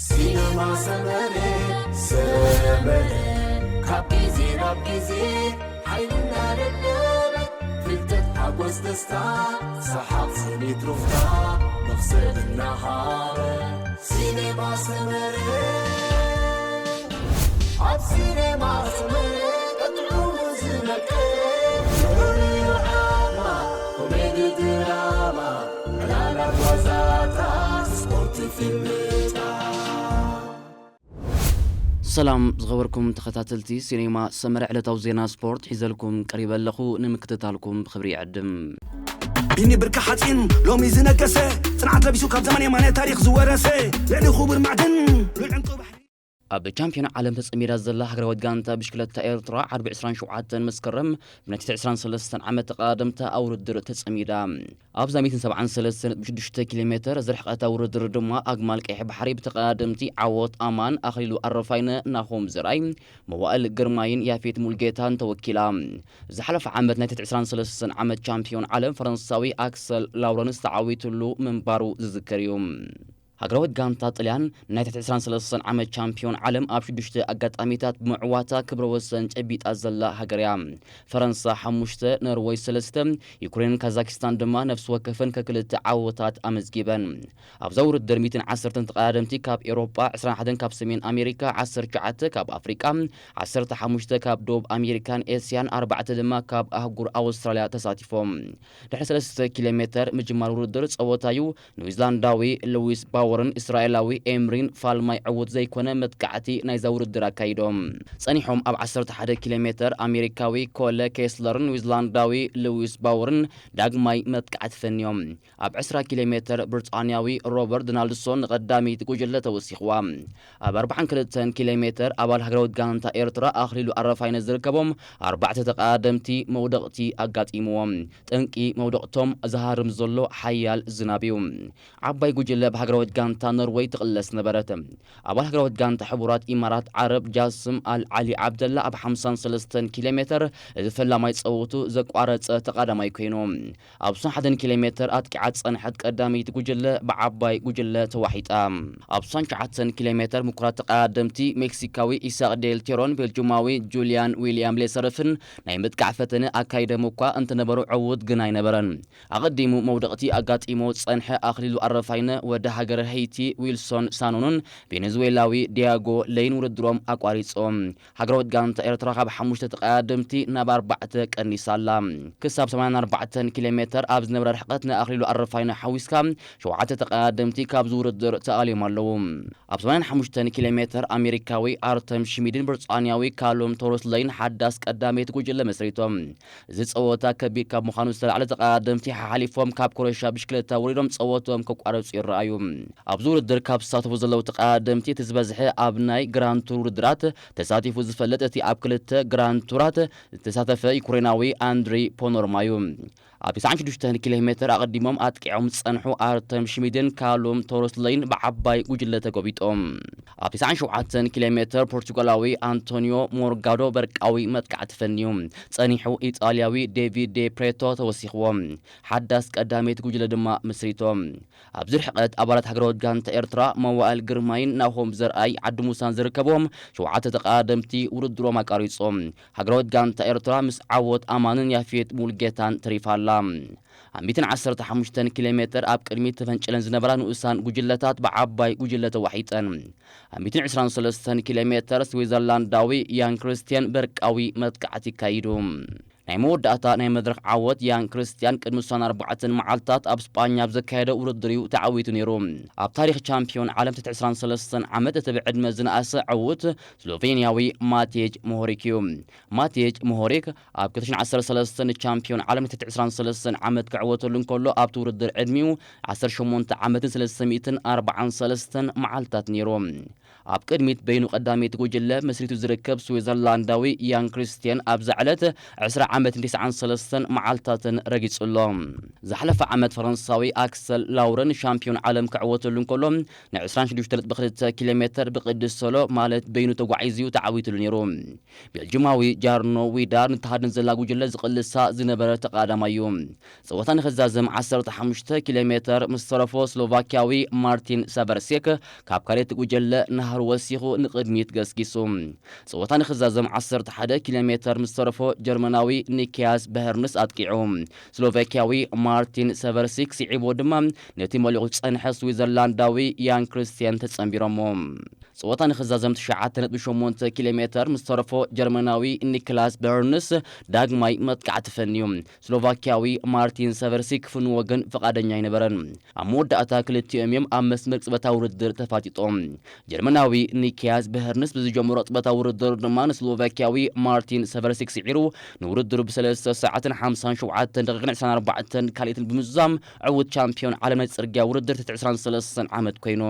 ሲነማ ሰመረ፣ ሰመረ፣ ካብ ግዜ ናብ ግዜ ሓይልና ደለበ፣ ፍልጠት ሓጎስ ደስታ፣ ሰሓቕ ስኒት ሩፍታ፣ መኽሰብ እናሃበ። ሲነማ ሰመረ፣ ኣብ ሲነማ ሰመረ፣ ቀጥዑ ዝመቀረ፣ ፍቕሪ ዓማ፣ ኮሜዲ ድራማ፣ ዕላላት ዋዛታት፣ ስፖርት ፊልምታት። ሰላም ዝኸበርኩም ተኸታተልቲ ሲኔማ ሰመረ፣ ዕለታዊ ዜና ስፖርት ሒዘልኩም ቀሪበ ኣለኹ። ንምክትታልኩም ብኽብሪ ይዕድም። ቢኒ ብርኪ ሓፂን ሎሚ ዝነገሰ፣ ፅንዓት ለቢሱ ካብ ዘመን የማነ ታሪኽ ዝወረሰ፣ ልዕሊ ክቡር ማዕድን ሉል ዕንቁ ባሕሪ። ኣብ ቻምፒዮን ዓለም ተጸሚዳ ዘላ ሃገራዊት ጋንታ ብሽክለታ ኤርትራ፣ ዓርቢ ዕስራን ሸውዓተን መስከረም፣ ብናይ ትሕቲ ዕስራን ሰለስተን ዓመት ተቐዳደምታ ኣብ ውድድር ተጸሚዳ። ኣብዛ ሚእትን ሰብዓን ሰለስተን ነጥቢ ሽዱሽተ ኪሎ ሜተር ዝርሕቐታ ውድድር ድማ ኣግማል ቀይሕ ባሕሪ ብተቐዳደምቲ ዓወት ኣማን ኣኽሊሉ ኣረፋይነ፣ ናሆም ዘርኣይ፣ መዋእል ግርማይን ያፌት ሙልጌታን ተወኪላ። ዝሓለፈ ዓመት ናይ ትሕቲ ዕስራን ሰለስተን ዓመት ቻምፒዮን ዓለም ፈረንሳዊ ኣክሰል ላውረንስ ተዓዊትሉ ምንባሩ ዝዝከር እዩ። ሃገራዊት ጋንታ ጥልያን ናይ ትሕቲ ዕስራን ሰለስተን ዓመት ቻምፒዮን ዓለም ኣብ ሽዱሽተ ኣጋጣሚታት ብምዕዋታ ክብረ ወሰን ጨቢጣ ዘላ ሃገር እያ። ፈረንሳ ሓሙሽተ፣ ኖርወይ ሰለስተ፣ ዩክሬንን ካዛኪስታን ድማ ነፍሲ ወከፈን ከክልተ ዓወታት ኣመዝጊበን። ኣብዛ ውድድር ሚእትን ዓሰርተን ተቐዳደምቲ ካብ ኤውሮጳ፣ ዕስራን ሓደን ካብ ሰሜን ኣሜሪካ፣ ዓሰርተ ትሽዓተ ካብ ኣፍሪቃ፣ ዓሰርተ ሓሙሽተ ካብ ደቡብ ኣሜሪካን ኤስያን፣ ኣርባዕተ ድማ ካብ ኣህጉር ኣውስትራልያ ተሳቲፎም። ድሕሪ ሰለስተ ኪሎ ሜተር ምጅማር ውድድር ጸወታዩ፣ ኒውዚላንዳዊ ሉዊስ ባወርን እስራኤላዊ ኤምሪን ፋልማይ ዕዉት ዘይኮነ መጥቃዕቲ ናይዛ ውድድር ኣካይዶም። ጸኒሖም ኣብ ዓሰርተ ሓደ ኪሎ ሜተር ኣሜሪካዊ ኮለ ኬስለርን ኒውዚላንዳዊ ሉዊስ ባወርን ዳግማይ መጥቃዕቲ ፈንዮም። ኣብ ዕስራ ኪሎ ሜተር ብሪጣንያዊ ሮበርት ዶናልድሶን ንቐዳመይቲ ጉጅለ ተወሲኽዋ። ኣብ ኣርባዓን ክልተን ኪሎ ሜተር ኣባል ሃገራዊት ጋንታ ኤርትራ ኣኽሊሉ ኣረፋይነ ዝርከቦም ኣርባዕተ ተቐዳደምቲ መውደቕቲ ኣጋጢምዎም። ጠንቂ መውደቕቶም ዝሃርም ዘሎ ሓያል ዝናብ እዩ። ዓባይ ጉጅለ ብሃገራዊት ጋንታ ኖርወይ ትቕለስ ነበረት። ኣባል ሃገራዊት ጋንታ ሕቡራት ኢማራት ዓረብ ጃስም ኣል ዓሊ ዓብደላ ኣብ ሓምሳን ሰለስተን ኪሎ ሜተር እዚ ፈላማይ ጸወቱ ዘቋረጸ ተቓዳማይ ኮይኑ፣ ኣብ ስሳን ሓደን ኪሎ ሜተር ኣጥቂዓ ዝጸንሐት ቀዳመይቲ ጉጅለ ብዓባይ ጉጅለ ተዋሒጣ። ኣብ ስሳን ትሽዓተን ኪሎ ሜተር ምኩራት ተቐዳደምቲ ሜክሲካዊ ኢሳቅ ዴል ቴሮን ቤልጁማዊ ጁልያን ዊልያም ሌሰርፍን ናይ ምጥቃዕ ፈተነ ኣካይዶም እኳ እንተነበሩ ዕዉት ግን ኣይነበረን። ኣቐዲሙ መውደቕቲ ኣጋጢሞ ዝጸንሐ ኣኽሊሉ ኣረፋይነ ወዲ ሃገረ ሄይቲ ዊልሶን ሳኖንን ቬኔዙዌላዊ ዲያጎ ለይን ውድድሮም ኣቋሪጾም። ሃገራዊት ጋንታ ኤርትራ ካብ ሓሙሽተ ተቐዳደምቲ ናብ ኣርባዕተ ቀኒሳ ኣላ። ክሳብ ሰማንያን ኣርባዕተን ኪሎ ሜተር ኣብ ዝነበረ ርሕቀት ንኣኽሊሉ ኣረፋይነ ሓዊስካ ሸውዓተ ተቐዳደምቲ ካብዚ ውድድር ተኣልዮም ኣለዉ። ኣብ ሰማንያን ሓሙሽተን ኪሎ ሜተር ኣሜሪካዊ ኣርተም ሽሚድን ብሪጣንያዊ ካሉም ቶሮስ ለይን ሓዳስ ቀዳመይቲ ጉጅለ መስሪቶም። እዚ ጸወታ ከቢድ ካብ ምዃኑ ዝተላዕለ ተቐዳደምቲ ሓሓሊፎም ካብ ኮረሻ ብሽክለታ ወሪዶም ጸወቶም ከቋረጹ ይረኣዩ። ኣብዚ ውድድር ካብ ዝሳተፉ ዘለዉ ተቐዳደምቲ እቲ ዝበዝሐ ኣብ ናይ ግራንድ ቱር ውድድራት ተሳቲፉ ዝፈልጥ እቲ ኣብ ክልተ ግራንድ ቱራት ዝተሳተፈ ዩክሬናዊ ኣንድሪ ፖኖርማ እዩ። ኣብ ተስዓን ሽዱሽተን ኪሎ ሜተር ኣቐዲሞም ኣጥቂዖም ዝጸንሑ ኣርተም ሽሚድን ካሉም ቶሮስለይን ብዓባይ ጉጅለ ተጎቢጦም። ኣብ ተስዓን ሸውዓተን ኪሎ ሜተር ፖርቹጋላዊ ኣንቶኒዮ ሞርጋዶ በርቃዊ መጥቃዕቲ ፈንዩ ጸኒሑ፣ ኢጣልያዊ ዴቪድ ዴ ፕሬቶ ተወሲኽዎ ሓዳስ ቀዳመይቲ ጉጅለ ድማ መስሪቶ። ኣብዚ ርሕቀት ኣባላት ሃገራዊት ጋንታ ኤርትራ መዋእል ግርማይን ናሆም ዘርኣይ ዓዲ ሙሳን ዝርከብዎም ሸውዓተ ተቐዳደምቲ ውድድሮም ኣቃሪጾም። ሃገራዊት ጋንታ ኤርትራ ምስ ዓወት ኣማንን ያፌት ሙልጌታን ተሪፋ ኣላ። ኣብ ሚእትን ዓሰርተ ሓሙሽተን ኪሎ ሜተር ኣብ ቅድሚት ተፈንጭለን ዝነበራ ንኡሳን ጉጅለታት ብዓባይ ጉጅለ ተዋሒጠን። ኣብ ሚእትን ዕስራን ሰለስተን ኪሎ ሜተር ስዊዘርላንዳዊ ያን ክርስትያን በርቃዊ መጥቃዕቲ ኣካይዱ። ናይ መወዳእታ ናይ መድረኽ ዓወት ያን ክርስትያን ቅድሚ ውሳነ ኣርባዕተን መዓልታት ኣብ ስጳኛ ኣብ ዘካየደ ውድድር እዩ ተዓዊቱ ነይሩ። ኣብ ታሪኽ ቻምፒዮን ዓለም ትሕቲ ዕስራን ሰለስተን ዓመት እቲ ብዕድመ ዝነኣሰ ዕዉት ስሎቬንያዊ ማቴጅ ሞሆሪክ እዩ። ማቴጅ ሞሆሪክ ኣብ ክልተ ሽሕን ዓሰርተ ሰለስተን ቻምፒዮን ዓለም ትሕቲ ዕስራን ሰለስተን ዓመት ክዕወተሉ እንከሎ ኣብቲ ውድድር ዕድሚኡ ዓሰርተ ሸሞንተ ዓመትን ሰለስተ ሚእትን ኣርባዓን ሰለስተን መዓልታት ነይሩ። ኣብ ቅድሚት በይኑ ቀዳመይቲ ጉጅለ መስሪቱ ዝርከብ ስዊዘርላንዳዊ ያን ክርስትያን ኣብዛ ዕለት ዕስራ ዓመትን ትስዓን ሰለስተን መዓልታትን ረጊጹ ኣሎ። ዝሓለፈ ዓመት ፈረንሳዊ ኣክሰል ላውረን ሻምፒዮን ዓለም ክዕወተሉ እንከሎ፣ ን ዕስራን ሽዱሽተ ነጥቢ ክልተ ኪሎ ሜተር ብቅድስ ሶሎ ማለት በይኑ ተጓዒዙ ተዓዊትሉ ነይሩ። ቤልጅማዊ ጃርኖ ዊዳር ንተሃድን ዘላ ጉጅለ ዝቕልሳ ዝነበረ ተቓዳማይ እዩ። ጸወታ ንኽዛዘም ዓሰርተ ሓሙሽተ ኪሎ ሜተር ምስ ተረፎ፣ ስሎቫኪያዊ ማርቲን ሰቨርሲክ ካብ ካልእ ጉጀለ ናህሩ ወሲኹ ንቕድሚት ገስጊሱ። ጸወታ ንኽዛዘም ዓሰርተ ሓደ ኪሎ ሜተር ምስ ተረፎ፣ ጀርመናዊ ኒኪያስ በህርንስ ኣጥቂዑ። ስሎቫኪያዊ ማርቲን ሰቨርሲክ ስዒቡ ድማ፣ ነቲ መሊቑ ዝጸንሐ ስዊዘርላንዳዊ ያን ክርስቲያን ተጸንቢሮሞ። ጸወታ ንኽዛዘም ትሽዓተ ነጥቢ ሸሞንተ ኪሎ ሜተር ምስ ተረፎ፣ ጀርመናዊ ኒክላስ በርንስ ዳግማይ መጥቃዕቲ ፈንዩ። ስሎቫኪያዊ ማርቲን ሰቨርሲክ ክፍንዎ ግን ፍቓደኛ ኣይነበረን። ኣብ መወዳእታ ክልቲኦም እዮም ኣብ መስመር ቅጽበታዊ ውድድር ተፋጢጦም። ጀርመናዊ ኒኪያስ በህርንስ ብዝጀመሮ ቅጽበታዊ ውድድር ድማ ንስሎቫኪያዊ ማርቲን ሰቨርሲክ ስዒሩ፣ ንውድድሩ ብሰለስተ ሰዓትን ሓምሳን ሸውዓተን ደቂቕን ዕስራን ኣርባዕተን ካልኢትን ብምዝዛም ዕዉት ቻምፒዮን ዓለም ናይ ጽርግያ ውድድር ትሕቲ ዕስራን ሰለስተን ዓመት ኮይኑ።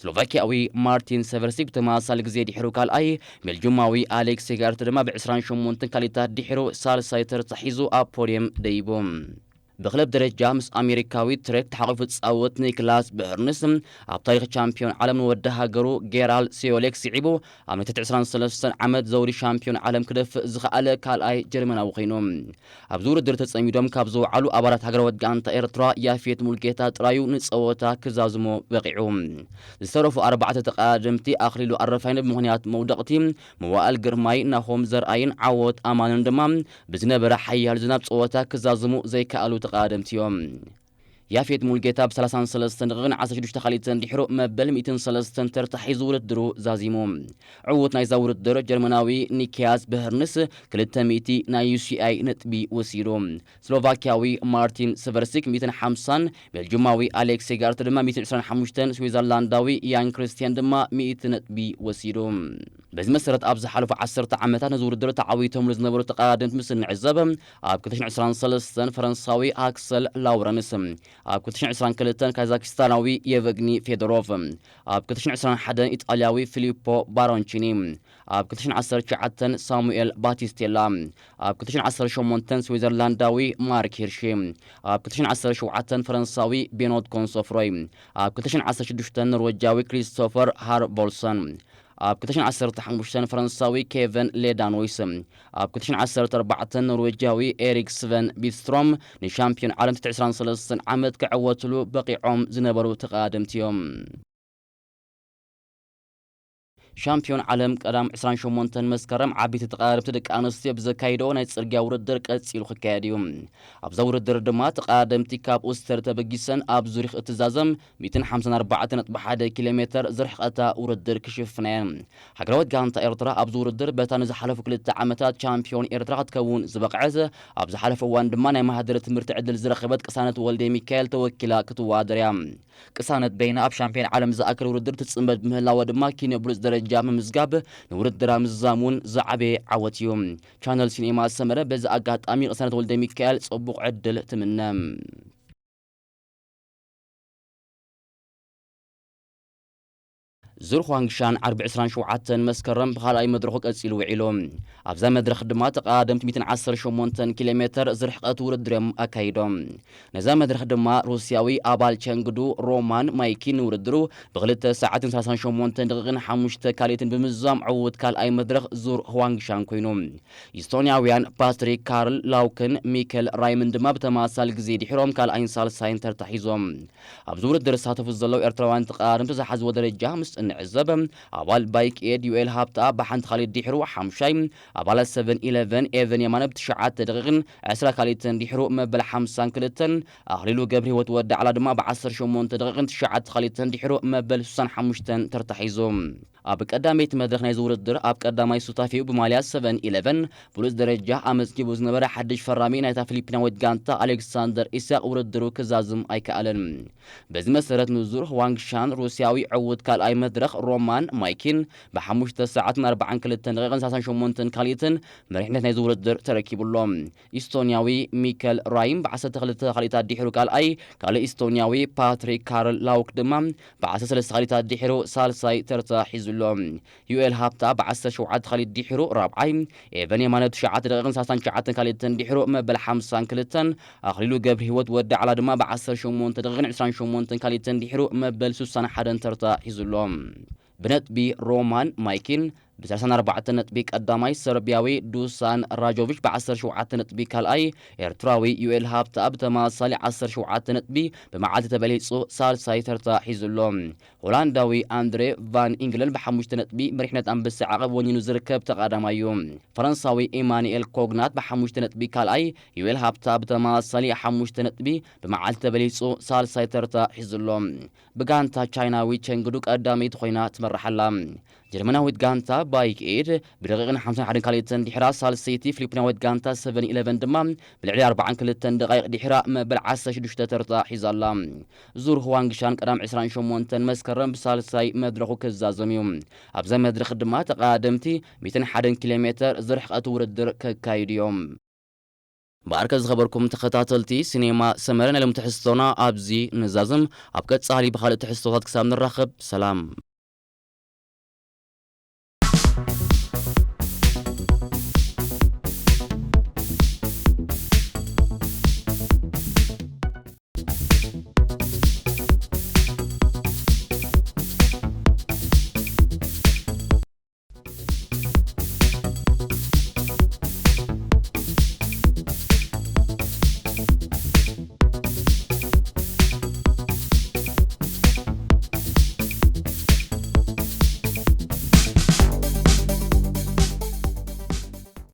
ስሎቫኪያዊ ማርቲን ሰቨርሲክ ብተመሳሳሊ ግዜ ድሒሩ ካልኣይ፣ ቤልጅማዊ ኣሌክስ ሄጋርት ድማ ብዕስራን ሸሞንተን ካልኢታት ድሒሩ ሳልሳይ ተርታ ሒዙ ኣብ ፖድየም ደይቡ። ብክለብ ደረጃ ምስ ኣሜሪካዊ ትሬክ ተሓቒፉ ዝጻወት ኒክላስ በህርንስ፣ ኣብ ታሪኽ ቻምፒዮን ዓለም ንወዲ ሃገሩ ጌራልድ ሲዮሌክ ስዒቡ፣ ኣብ ናይ ትሕቲ ዕስራን ሰለስተን ዓመት ዘውዲ ሻምፒዮን ዓለም ክደፍእ ዝኸኣለ ካልኣይ ጀርመናዊ ኮይኑ። ኣብዚ ውድድር ተጸሚዶም ካብ ዝወዓሉ ኣባላት ሃገራዊት ጋንታ ኤርትራ፣ ያፌት ሙልጌታ ጥራዩ ንጸወታ ክዛዝሞ በቒዑ። ዝተረፉ ኣርባዕተ ተቐዳደምቲ፣ ኣኽሊሉ ኣረፋይነ ብምኽንያት መውደቕቲ፣ መዋእል ግርማይ፣ ናሆም ዘርኣይን ዓወት ኣማንን ድማ ብዝነበረ ሓያል ዝናብ ጸወታ ክዛዝሙ ዘይከኣሉ ተቐዳደምቲ እዮም። ያፌት ሙልጌታ ብ ሰላሳን ሰለስተን ደቂቕን ዓሰርተ ሽዱሽተ ካልኢትን ድሕሩ መበል ሚእትን ሰለስተን ተርታ ሒዙ ውድድሩ ዛዚሙ። ዕዉት ናይዛ ውድድር ጀርመናዊ ኒኪያስ በህርንስ ክልተ ሚእቲ ናይ ዩ ሲ ኣይ ነጥቢ ወሲዱ። ስሎቫኪያዊ ማርቲን ሰቨርሲክ ሚእትን ሓምሳን፣ ቤልጅማዊ ኣሌክስ ሄጋርት ድማ ሚእትን ዕስራን ሓሙሽተን፣ ስዊዘርላንዳዊ ያን ክርስቲያን ድማ ሚእቲ ነጥቢ ወሲዱ። በዚ መሰረት ኣብ ዝሓለፉ ዓሰርተ ዓመታት ነዚ ውድድር ተዓዊቶምሉ ዝነበሩ ተቐዳደምቲ ምስ እንዕዘብ፣ ኣብ ክልተ ሽሕን ዕስራን ሰለስተን ፈረንሳዊ ኣክሰል ላውረንስ፣ ኣብ ክልተ ሽሕን ዕስራን ክልተን ካዛኪስታናዊ የቨግኒ ፌዶሮቭ፣ ኣብ ክልተ ሽሕን ዕስራን ሓደን ኢጣልያዊ ፊሊፖ ባሮንቺኒ፣ ኣብ ክልተ ሽሕን ዓሰርተ ትሽዓተን ሳሙኤል ባቲስቴላ፣ ኣብ ክልተ ሽሕን ዓሰርተ ሸሞንተን ስዊዘርላንዳዊ ማርክ ሂርሺ፣ ኣብ ክልተ ሽሕን ዓሰርተ ሸውዓተን ፈረንሳዊ ቤኖት ኮንሶፍሮይ፣ ኣብ ክልተ ሽሕን ዓሰርተ ሽዱሽተን ኖርዌጃዊ ክሪስቶፈር ሃርቮልሰን፣ ኣብ ክልተ ሽሕን ዓሰርተ ሓሙሽተን ፈረንሳዊ ኬቨን ሌዳኖይስ፣ ኣብ ክልተ ሽሕን ዓሰርተ ኣርባዕተን ኖርዌጃዊ ኤሪክ ስቨን ቢትስትሮም ንሻምፒዮን ዓለም ትሕቲ ዕስራን ሰለስተን ዓመት ክዕወትሉ በቒዖም ዝነበሩ ተቐዳደምቲ እዮም። ሻምፒዮን ዓለም ቀዳም ዕስራን ሸሞንተን መስከረም ዓበይቲ ተቐዳደምቲ ደቂ ኣንስትዮ ብዘካይዶ ናይ ጽርግያ ውድድር ቀጺሉ ክካየድ እዩ። ኣብዛ ውድድር ድማ ተቐዳደምቲ ካብ ኡስተር ተበጊሰን ኣብ ዙሪክ እትዛዘም ሚእትን ሓምሳን ኣርባዕተን ነጥቢ ሓደ ኪሎ ሜተር ዝርሕቐታ ውድድር ክሽፍና እየን። ሃገራዊት ጋንታ ኤርትራ ኣብዚ ውድድር በታ ንዝሓለፉ ክልተ ዓመታት ቻምፒዮን ኤርትራ ክትከውን ዝበቕዐት፣ ኣብ ዝሓለፈ እዋን ድማ ናይ ማህደር ትምህርቲ ዕድል ዝረኸበት ቅሳነት ወልደ ሚካኤል ተወኪላ ክትወዳደር እያ። ቅሳነት በይና ኣብ ሻምፒዮን ዓለም ዝኣክል ውድድር ትጽመድ ብምህላዋ ድማ ኪነ ብሉጽ ደረጃ ምምዝጋብ ንውድድራ ምዝዛም እውን ዝዓበየ ዓወት እዩ። ቻነል ሲኔማ ሰመረ በዚ ኣጋጣሚ ቅሳነት ወልደ ሚካኤል ጽቡቕ ዕድል ትምነ። ዙር ኳንግሻን ዓርቢ ዕስራን ሸውዓተን መስከረም ብኻልኣይ መድረኹ ቀጺሉ ውዒሉ። ኣብዛ መድረኽ ድማ ተቐዳደምቲ ሚእትን ዓሰርተ ሸሞንተን ኪሎ ሜተር ዝርሕቐት ውድድር እዮም ኣካይዶም። ነዛ መድረኽ ድማ ሩስያዊ ኣባል ቸንግዱ ሮማን ማይኪን ንውድድሩ ብክልተ ሰዓትን ሰላሳን ሸሞንተን ደቂቕን ሓሙሽተ ካልኢትን ብምዝዛም ዕዉት ካልኣይ መድረኽ ዙር ኳንግሻን ኮይኑ። ኢስቶንያውያን ፓትሪክ ካርል ላውክን ሚከል ራይምን ድማ ብተመሳሳሊ ግዜ ድሒሮም ካልኣይን ሳልሳይን ተርታ ሒዞም። ኣብዚ ውድድር ዝሳተፉ ዘለዉ ኤርትራውያን ተቐዳደምቲ ዝሓዝዎ ደረጃ ምስ እንዕዘብ፣ ኣባል ባይክ ኤድ ዩኤል ሃብታ ብሓንቲ ካልኢት ድሒሩ ሓሙሻይ፣ ኣባላት ሰቨን ኢለቨን ኤቨን የማነ ብትሽዓተ ደቂቕን ዕስራ ካልኢትን ድሒሩ መበል ሓምሳን ክልተን፣ ኣኽሊሉ ገብረ ህይወት ወዲ ዓላ ድማ ብዓሰርተ ሸሞንተ ደቂቕን ትሽዓተ ካልኢትን ድሒሩ መበል ስሳን ሓሙሽተን ተርታ ሒዙ። ኣብ ቀዳመይቲ መድረኽ ናይዚ ውድድር ኣብ ቀዳማይ ሱታፌኡ ብማልያ ሰቨን ኢለቨን ብሉጽ ደረጃ ኣመዝጊቡ ዝነበረ ሓድሽ ፈራሚ ናይታ ፊሊፒናዊት ጋንታ ኣሌክሳንደር ኢሳቅ ውድድሩ ክዛዝም ኣይከኣለን። በዚ መሰረት ንዙር ዋንግሻን ሩስያዊ ዕዉት ካልኣይ መድረኽ ሮማን ማይኪን ብሓሙሽተ ሰዓትን ኣርባዓን ክልተን ደቂቕን ሰላሳን ሸሞንተን ካልኢትን መሪሕነት ናይዚ ውድድር ተረኪቡ ኣሎ። ኢስቶንያዊ ሚከል ራይም ብዓሰርተ ክልተ ካልኢታት ድሒሩ ካልኣይ፣ ካልእ ኢስቶንያዊ ፓትሪክ ካርል ላውክ ድማ ብዓሰርተ ሰለስተ ካልኢታት ድሒሩ ሳልሳይ ተርታ ሒዙ። ኣሎ። ዩኤል ሃብታ ብ ዓሰርተ ሸውዓተ ካልኢት ድሒሩ ራብዓይ፣ ኤቨን የማነ ትሽዓተ ደቂቕን ሰላሳን ትሽዓተን ካልኢትን ድሒሩ መበል ሓምሳን ክልተን፣ ኣኽሊሉ ገብረ ህይወት ወዲ ዓላ ድማ ብ ዓሰርተ ሸሞንተ ደቂቕን ዕስራን ሸሞንተን ካልኢትን ድሒሩ መበል ስሳን ሓደን ተርታ ሒዙ ኣሎ። ብነጥቢ ሮማን ማይኪን ብ ሰላሳን ኣርባዕተን ነጥቢ ቀዳማይ፣ ሰርቢያዊ ዱሳን ራጆቪች ብ ዓሰርተ ሸውዓተ ነጥቢ ካልኣይ፣ ኤርትራዊ ዩኤል ሃብታ ብተመሳሳሊ ዓሰርተ ሸውዓተ ነጥቢ ብመዓልቲ ተበሊጹ ሳልሳይ ተርታ ሒዙ ኣሎ። ሆላንዳዊ ኣንድሬ ቫን ኢንግለን ብሓሙሽተ ነጥቢ መሪሕነት ኣንበሳ ዓቐብ ወኒኑ ዝርከብ ተቓዳማይ እዩ። ፈረንሳዊ ኢማኑኤል ኮግናት ብሓሙሽተ ነጥቢ ካልኣይ፣ ዩኤል ሃብታ ብተመሳሳሊ ሓሙሽተ ነጥቢ ብመዓልቲ ተበሊጹ ሳልሳይ ተርታ ሒዙ ኣሎ። ብጋንታ ቻይናዊ ቸንግዱ ቀዳመይቲ ኮይና ትመርሕ ኣላ። ጀርመናዊት ጋንታ ባይክ ኤድ ብደቂቕን ሓምሳን ሓደን ካልኢትን ድሒራ ሳልሰይቲ፣ ፊሊፒናዊት ጋንታ ሰቨን ኢለቨን ድማ ብልዕሊ ኣርባዓን ክልተን ደቃይቕ ድሒራ መበል ዓሰርተ ሽዱሽተ ተርታ ሒዛ ኣላ። ዙር ሁዋንግሻን ቀዳም ዕስራን ሸሞንተን መስከረም ብሳልሳይ መድረኹ ክዛዘም እዩ። ኣብዛ መድረኽ ድማ ተቐዳደምቲ ሚእትን ሓደን ኪሎ ሜተር ዝርሕቐት ውድድር ከካይዱ እዮም። እምበኣርከ ዝኸበርኩም ተኸታተልቲ ሲኔማ ሰመረ፣ ናይ ሎም ትሕዝቶና ኣብዚ ንዛዝም። ኣብ ቀጻሊ ብኻልእ ትሕዝቶታት ክሳብ ንራኸብ ሰላም።